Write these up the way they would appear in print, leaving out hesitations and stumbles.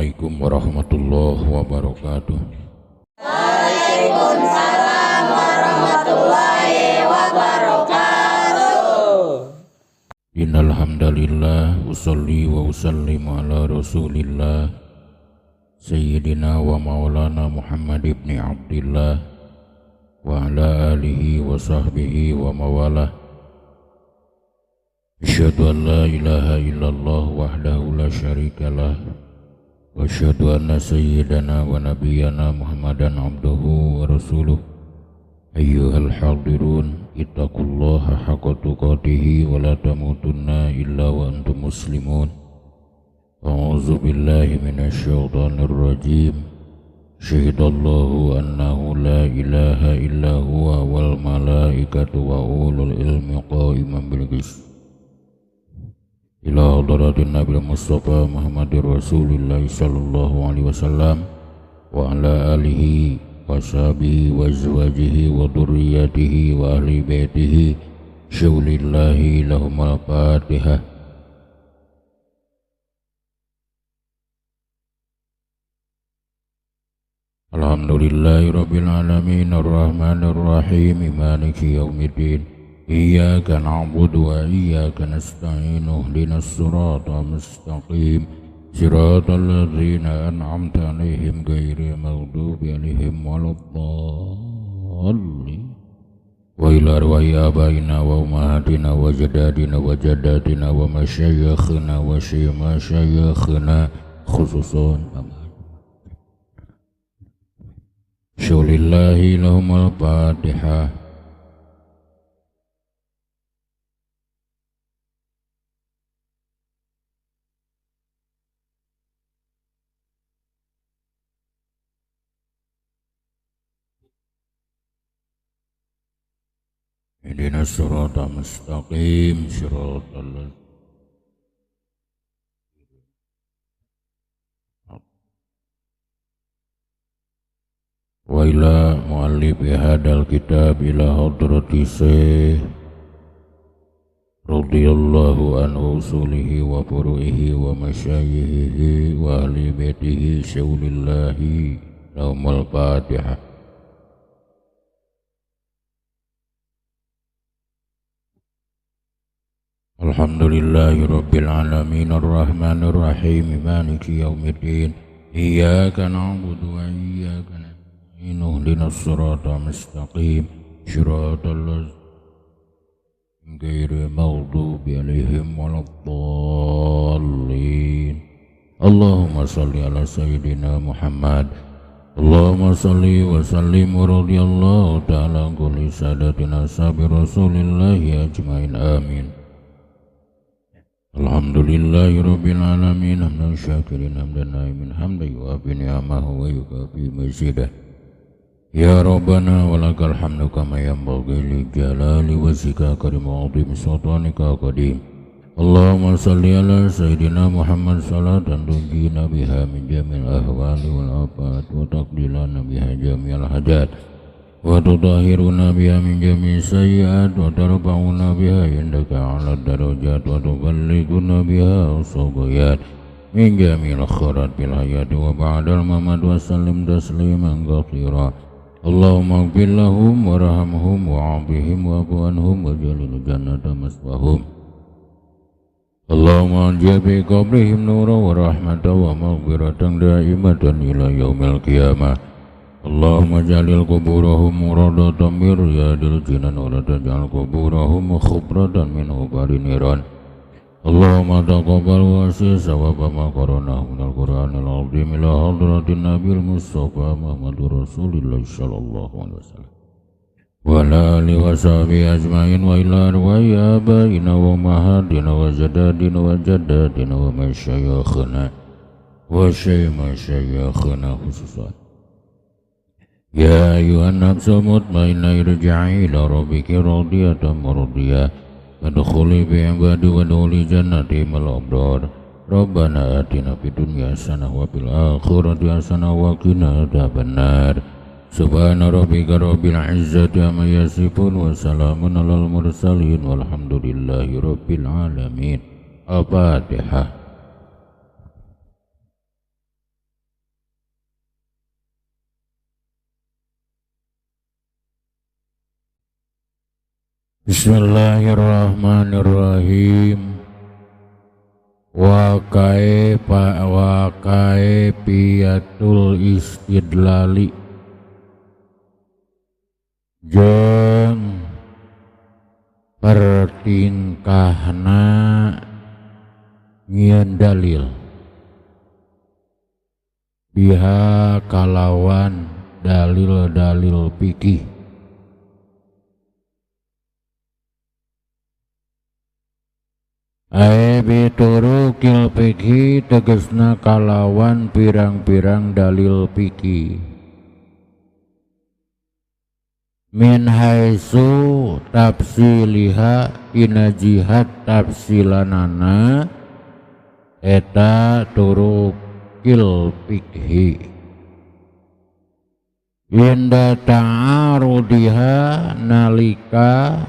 Assalamualaikum warahmatullahi wabarakatuh. Waalaikumsalam warahmatullahi wabarakatuh. Innal hamdalillah usolli wa usallimu ala Rasulillah sayyidina wa maulana Muhammad ibn Abdillah wa ala alihi wa sahbihi wa mawalah. Asyhadu an la ilaha illallah wahdahu la syarikalah wa asyhadu anna sayyidana wa nabiyyana Muhammadan abduhu wa rasuluh. Ayyuhal hadirun, ittaqullaha haqqa tuqatih wa la tamutunna illa wa antum muslimun. A'udzu billahi minasyaitonir rajim. Syahidallahu annahu la ilaha illa huwa wal malaikatu wa ulul ilmi qa'iman bil qist. Ila hadratin Nabi Mustafa Muhammadir Rasulillah sallallahu alaihi wasallam wa ala alihi wa sahbihi wa azwajihi wa dzurriyyatihi wa ahli baitihi syaulillahi lahumul fatihah. Alhamdulillahi rabbil alamin arrahmanir rahim maliki yaumiddin. Iyyaka na'budu wa iyyaka nasta'in ihdinas siratal mustaqim siratal ladzina an'amta 'alaihim ghairil maghdubi 'alaihim waladdallin. Wa ila arwahi abaina wa ummahatina wa jaddadina wa jaddatina wa masyayikhina wa masyayikhina khususan syulillahi lahumul fatihah. Ihdinas siratal mustaqim siratal wa ila muallif hadal kitab ila hadrati syekh radhiyallahu anhu usulihi wa furu'ihi wa masyayihihi wa ahli baitihi syaulillahi lahumul fatihah. Alhamdulillahi rabbil alamin arrahmanir rahim maliki yaumiddin. Iyyaka na'budu wa iyyaka nasta'in ihdinas siratal mustaqim siratal ladzina ghairil maghdubi 'alaihim waladdallin. Allahumma shalli ala sayyidina Muhammad. Allahumma shalli wa sallim wa radhiyallahu ta'ala an kulli sadatina ashabi rasulillahi ajmain. Amin. Alhamdulillahi rabbil alamin hamdan syakirin hamdan naimin hamdan yuafi ni'amahu wa yukafi mazidah. Ya Rabbana walakal hamdu kama yanbaghi li jalali wajhika karim azim sultanika qadim. Allahumma salli ala sayyidina Muhammad salatan tunjina biha min jamil ahwali wal afat wa taqdilana biha jamil hajat wa tutahhiruna biha min jami' sayyi'at wa tarfa'una biha indaka 'ala darajat wa tuballighuna biha as-saghiyat min jami'il khairat fil hayati wa ba'dal mamat wa sallim tasliman katsira. Allahumma ighfir lahum warhamhum wa'afihim wa'fu anhum waj'alil jannata maswahum. Allahumma anjil fi qabrihim nura wa rahmatan wa maghfiratan da'imatan ila yaumil qiyamah. Allahumma jalil kuburahum muradatan min riyadil jinan wa la taj'al kuburahum khubratan min hubari niran. Allahumma taqabbal wa asir sawaba ma qara'nahu minal Qur'anil azim ila hadratin nabiyil Mustafa Muhammadur Rasulillah sallallahu alaihi wasallam wa ala alihi wa sahbihi ajma'in wa ila arwahi abaina wa ummahatina wa jaddadina wa jaddatina wa masyayikhina wa masyayikhina khususan. Ya ayyuhan nafsul mutmainnah irji'i ila rabbiki radiyatan mardiyah fadkhuli fi ibadi wadkhuli jannati mal abrar. Rabbana atina fid dunya hasanah wa fil akhirati hasanah wa qina adzabannar. Subhana rabbika rabbil izzati amma yasifun wa salamun alal mursalin walhamdulillahi rabbil alamin. Al-Fatihah. Bismillahirrahmanirrahim. Wa kaifa wa kaifiyatul istidlali jeung pertingkahna nyieun dalil biha kalawan dalil-dalil fikih. Ae biturukil fikih tegesna kalawan pirang-pirang dalil fikih. Min haitsu tafsiliha ina jihad tafsilanana eta turukil fikhi. Inda ta'arudiha nalika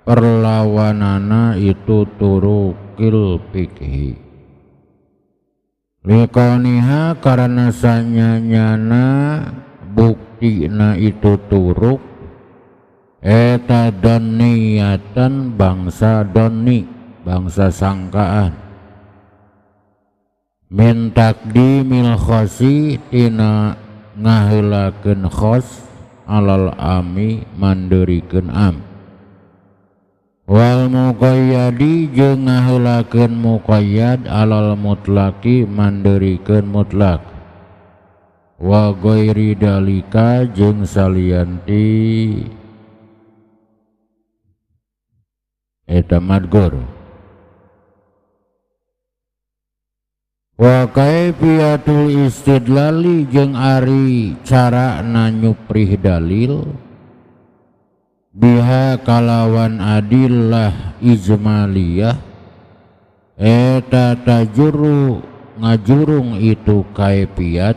perlawanana itu turukil fikhi. Likoniha karena sanyanyana buktina itu turuk eta donniyatan bangsa donni, bangsa sangkaan. Min takdimil khosi tina ngaheulakeun khos alal ami mandeurikeun am. Wal muqayyadi jeung ngaheulakeun muqayyad alal mutlaqi mandeurikeun mutlak. Wa ghairi dalika jeung salianti eta madgur. Wa kaifiyatul istidlali jeung ari carana nyuprih dalil biha kalawan adillah ijmaliyah eta tajuru ngajurung itu kaifiyat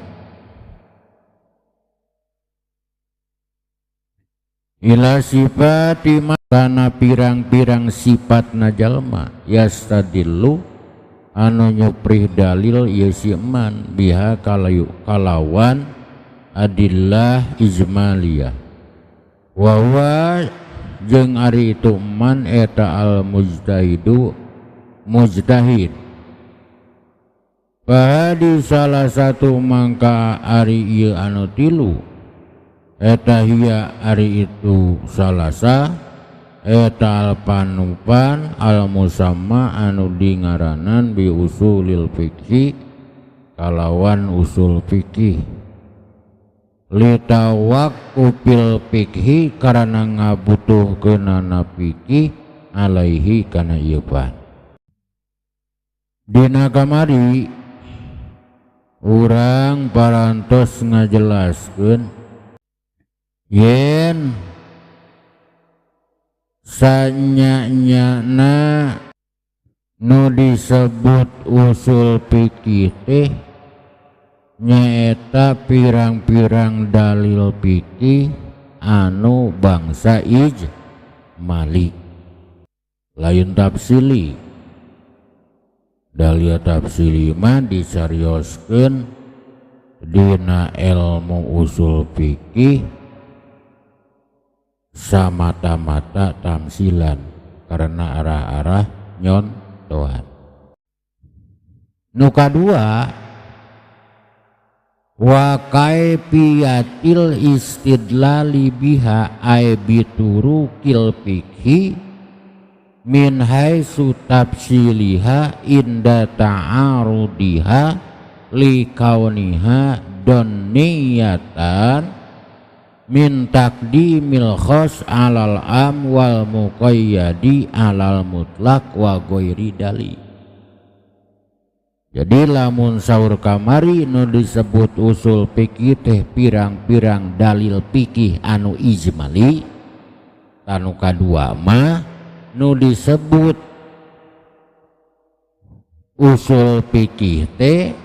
ila sifati kana pirang-pirang sifatna jalma yastadillu anu nyuprih dalil ieu si eman biha kalawan adillah ijmaliyah. Wa huwa jeung ari itu man eta al mujtahidu mujtahid. Bahadi salah satu mangka ari ieu anu tilu eta hiya ari itu salasa eta al panupan al musamma anu dingaranan bi usulil fikih kalawan usul fikih. Litawaqqufil fikhi karana ngabutuhkeunana fikih alaihi kana ieu pan. Dina kamari urang parantos ngajelaskeun yen sanyanyana nu disebut usul fikih teh nyaeta pirang-pirang dalil fikih anu bangsa ijmali lain tafsili. Dalil tafsili mah disarioskeun dina ilmu usul fikih samata-mata tamsilan karena arah-arah nyontohan. Nu kadua wa kaifiyatil istidlali biha ay biturukil fikhi min haitsu tafsiliha inda ta'arudiha li kauniha donniyatan min taqdimil khos alal am wal muqayyadi alal mutlaq wa ghairi dali. Jadi lamun saur kamari nu disebut usul fikih teh pirang-pirang dalil fikih anu ijmali, anu kadua mah nu disebut usul fikih teh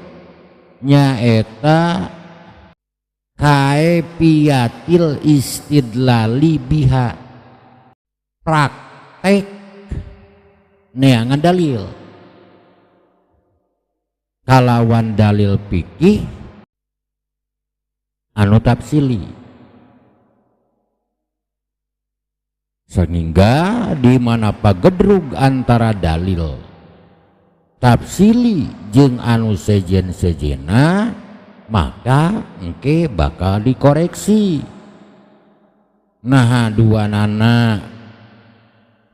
nyaeta kaifiyatil istidlali biha, praktek neangan dalil kalawan dalil fikih anu tafsili. Sehingga di mana pagedrug antara dalil tafsili jeung anu sejen-sejena maka engke bakal dikoreksi. Nah dua nana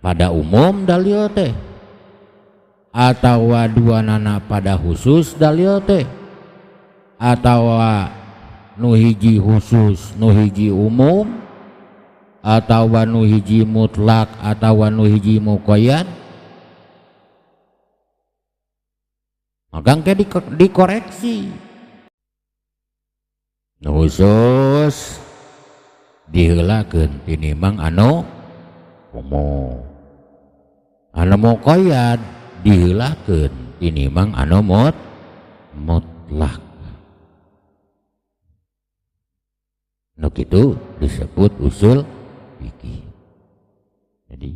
pada umum dalil teh atawa dua nana pada khusus dalil teh atawa nu hiji khusus nu hiji umum atawa nu hiji mutlak atawa nu hiji muqayyad, maka engke dikoreksi. Nu khusus diheulakeun tinimbang anu umum, anu muqayyad diheulakeun tinimbang anu mutlak. Nu kitu disebut usul fikih. Jadi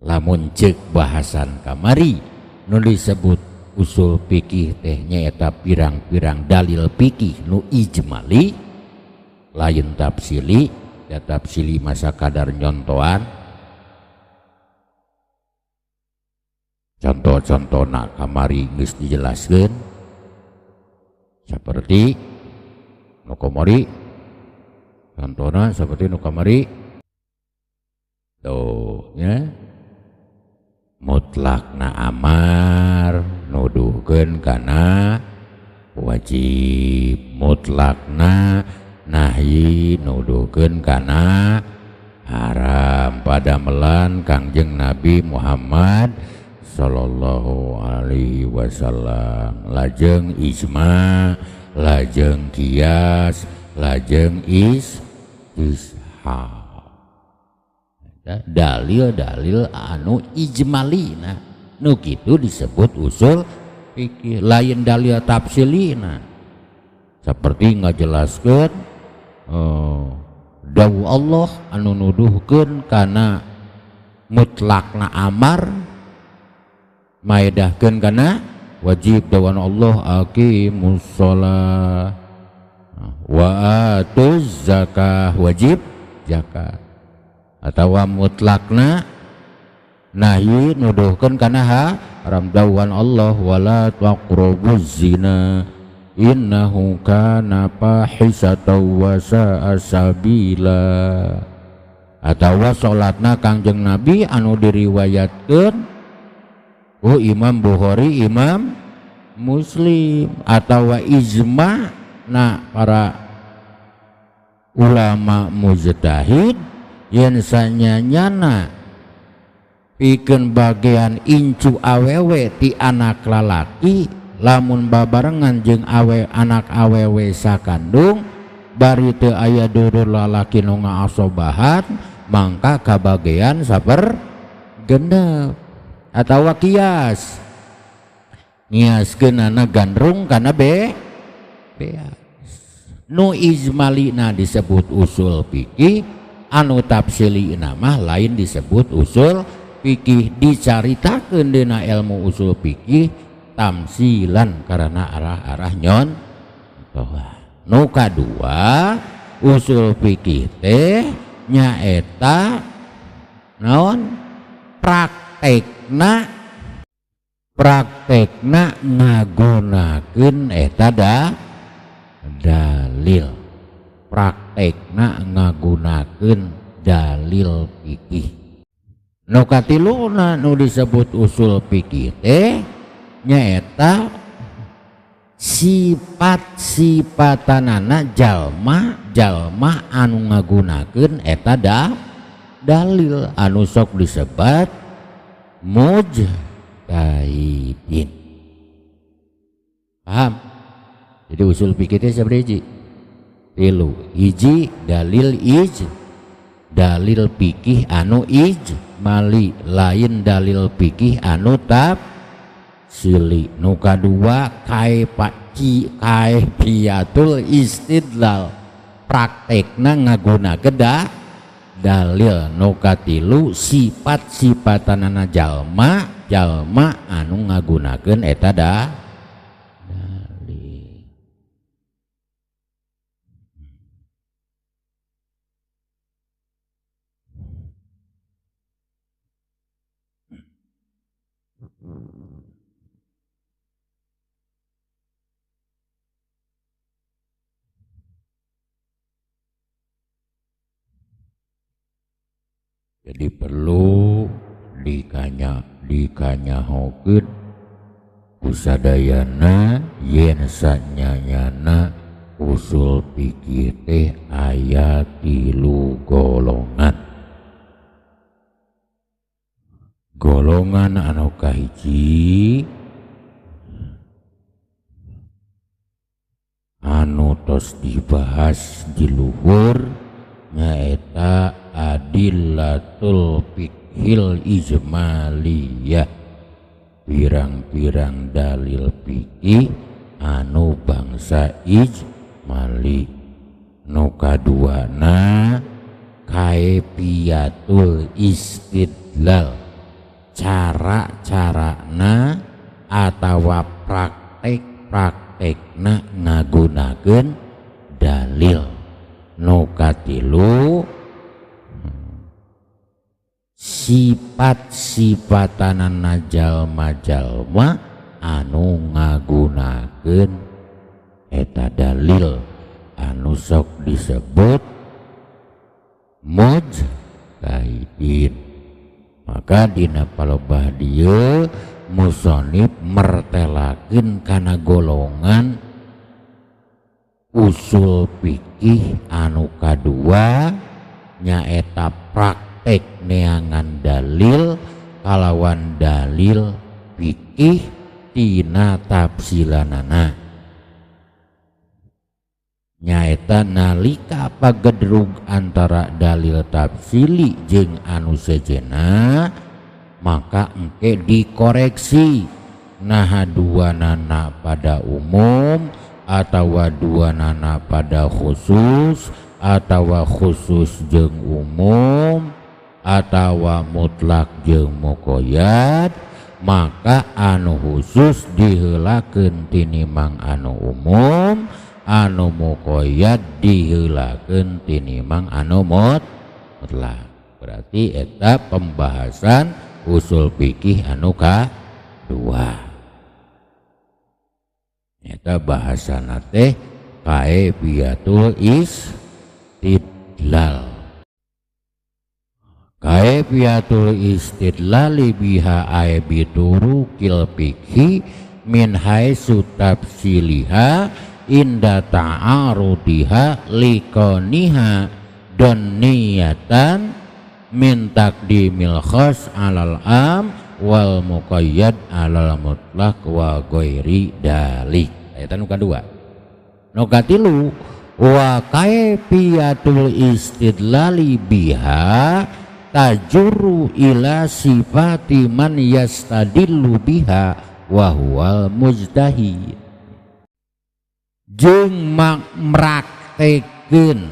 lamun ceuk bahasan kamari nu disebut usul fikih teh nyaeta pirang-pirang dalil fikih nu ijmali lain tafsili, ya tafsili masa kadar nyontoan. Contoh-contohna kamari geus dijelaskeun seperti nu kamari, contohna seperti nu kamari tuh nya mutlakna amar nuduhkeun kana wajib, mutlakna nahyi nuduhkeun kana haram pada melan Kangjeng Nabi Muhammad sallallahu alaihi wasallam. Lajeng ijma, lajeng kias, lajeng istishab. Dalil-dalil anu ijmalina nu kitu disebut usul fikih, lain dalil tafsilina. Seperti ngajelaskeun dawuh Allah anu nuduhkeun kana mutlakna amar maedahkeun kana wajib, dawan Allah aqimus shalah wa atuz zakah, wajib zakat. Atawa mutlakna nahyi nuduhkeun kana haram, dawan Allah wala taqrabuz zina innahu kana fahisatan wa sa'a sabila. Atawa salatna Kangjeng Nabi anu diriwayatkeun ku Imam Bukhari, Imam Muslim, atawa ijma na para ulama mujtahid yen sanyanyana pikeun bagian incu awewe ti anak lalaki lamun babarengan jeung awe anak awewe sakandung bari teu aya dulur lalaki nu ngaasobahan mangka kabagean saper genep. Atawa kias ngiaskeunana gandrung kana beas. Nu ijmalina disebut usul fikih, anu tafsilina mah lain disebut usul fikih. Dicaritakeun dina ilmu usul fikih tamsilan karena arah-arah nyontohan. Nu kadua usul fikih teh nyaeta naon praktekna, praktekna ngagunakeun eta dalil, praktekna ngagunakeun dalil fikih. Nu katiluna nu disebut usul fikih teh nyaeta sifat-sifatanana jalma-jalma anu ngagunakeun eta dalil anu sok disebat mujtahidin. Paham? Jadi usul fikih teh sabaraha hiji? Tilu. Hiji dalil dalil fikih anu ijmali, lain dalil fikih anu tafsili. Nu kadua kaifiatul istidlal, praktekna ngagunakeun dalil. Nu katilu sifat-sifatanana jalma jalma anu ngagunakeun eta dalil. Jadi perlu dikanyahokeun kusadayana yen sanyanyana usul fikih teh aya 3 golongan. Golongan anu kahiji anu tos dibahas di luhur nyaeta adillatul fikhil ijmaliyah, pirang-pirang dalil fikih anu bangsa ijmali. Nu kaduana kaifiyatul istidlal, cara-carana atawa praktek-praktekna ngagunakeun dalil. Nu katilu sifat-sifatanana jalma-jalma anu ngagunakeun eta dalil anu sok disebut mujtahidin. Maka dina palebah dieu musonib mertelakeun kana golongan usul fikih anu kadua nyaeta praktek neangan dalil kalawan dalil fikih tina tafsilanana. Nyaeta nalika pagedrug antara dalil tafsili jeung anu sejenna maka engke dikoreksi naha dua nana pada umum atawa dua nana pada khusus atawa khusus jeung umum atawa mutlak jeung muqayyad, maka anu khusus diheulakeun tinimang anu umum, anu muqayyad diheulakeun tinimang anu mutlak. Berarti eta pembahasan usul fikih anu kadua. Eta bahasana teh kaifiyatul istidlal. Kaifiyatul istidlali biha ay biturukil fikhi min haitsu tafsiliha inda ta'arudiha likoniha donniyatan min taqdimil khas alal am wal muqayyad alal mutlaq wa ghairi dalik. Eta nu kadua. Nu katilu wa kaifiyatul istidlali biha tajuru ila sifati man yastadillu biha wa huwal mujtahid. Jeung mraktekeun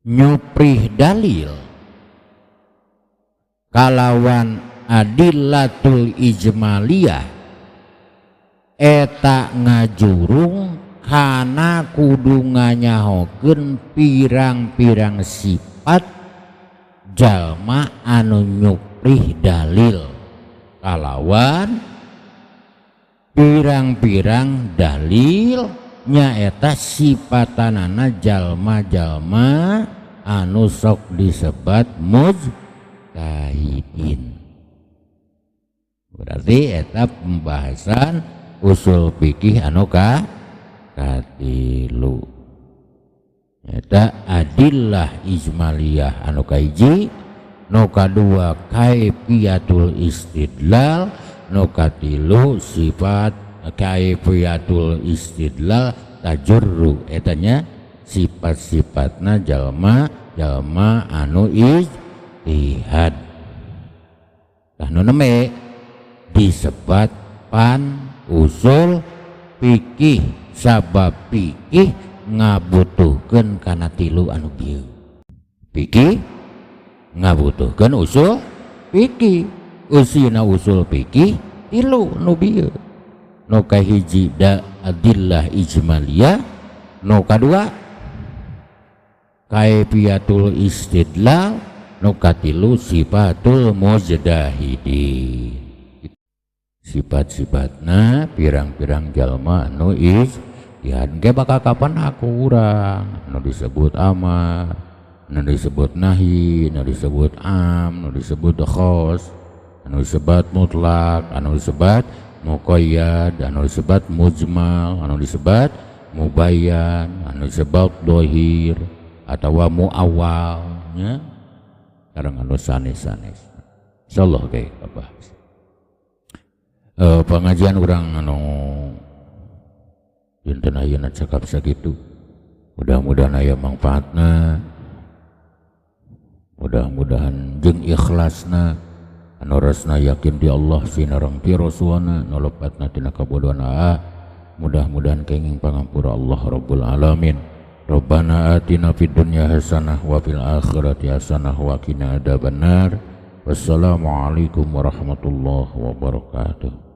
nyuprih dalil kalawan adillatul ijmaliyah eta ngajurung kana kudu nganyahokeun pirang-pirang sifat jalma anu nyuprih dalil kalawan pirang-pirang dalil nyaeta sifatanana jalma-jalma anu sok disebat mujtahidin. Berarti eta pembahasan usul fikih anu katilu. Eta adillah ijmaliyah anu kahiji, nu kadua kaifiyatul istidlal, nu katilu sifat kaifiyatul istidlal tajurru etanya sifat-sifatna jalma anu ijtihad. Tah nu neme disebat pan usul fikih sabab fikih ngabutuhkeun kana tilu anu bieu. Fikih ngabutuhkeun usul fikih, usina usul fikih tilu nu bieu. Nu kahiji da adillah ijmaliyah, nu kadua kaifiyatul istidlal, nu katilu sifatul mujtahidin. Sifat-sifatna pirang-pirang jalma anu ijtihad ge bakal kapan aku urang anu disebut Amar, Anu disebut nahi, anu disebut am, anu disebut khos, anu disebut mutlak, anu disebut muqayyad, anu disebut mujmal, anu disebut mubayyan, anu disebut dohir atau muawal nya. Sareng anu sanes-sanes. Insyaallah ge kabahas. Pengajian urang anu dinten ayeuna cekap sakitu. Mudah-mudahan aya mangfaatna. Mudah-mudahan jeung ikhlasna anu rasna yakin di Allah sinareng ti Rasulna nu lepatna tina kabodohan. Mudah-mudahan kenging pangampura Allah Rabbul Alamin. Rabbana atina fid dunya hasanah wa fil akhirati hasanah wa qina adzabannar. Wassalamualaikum warahmatullahi wabarakatuh.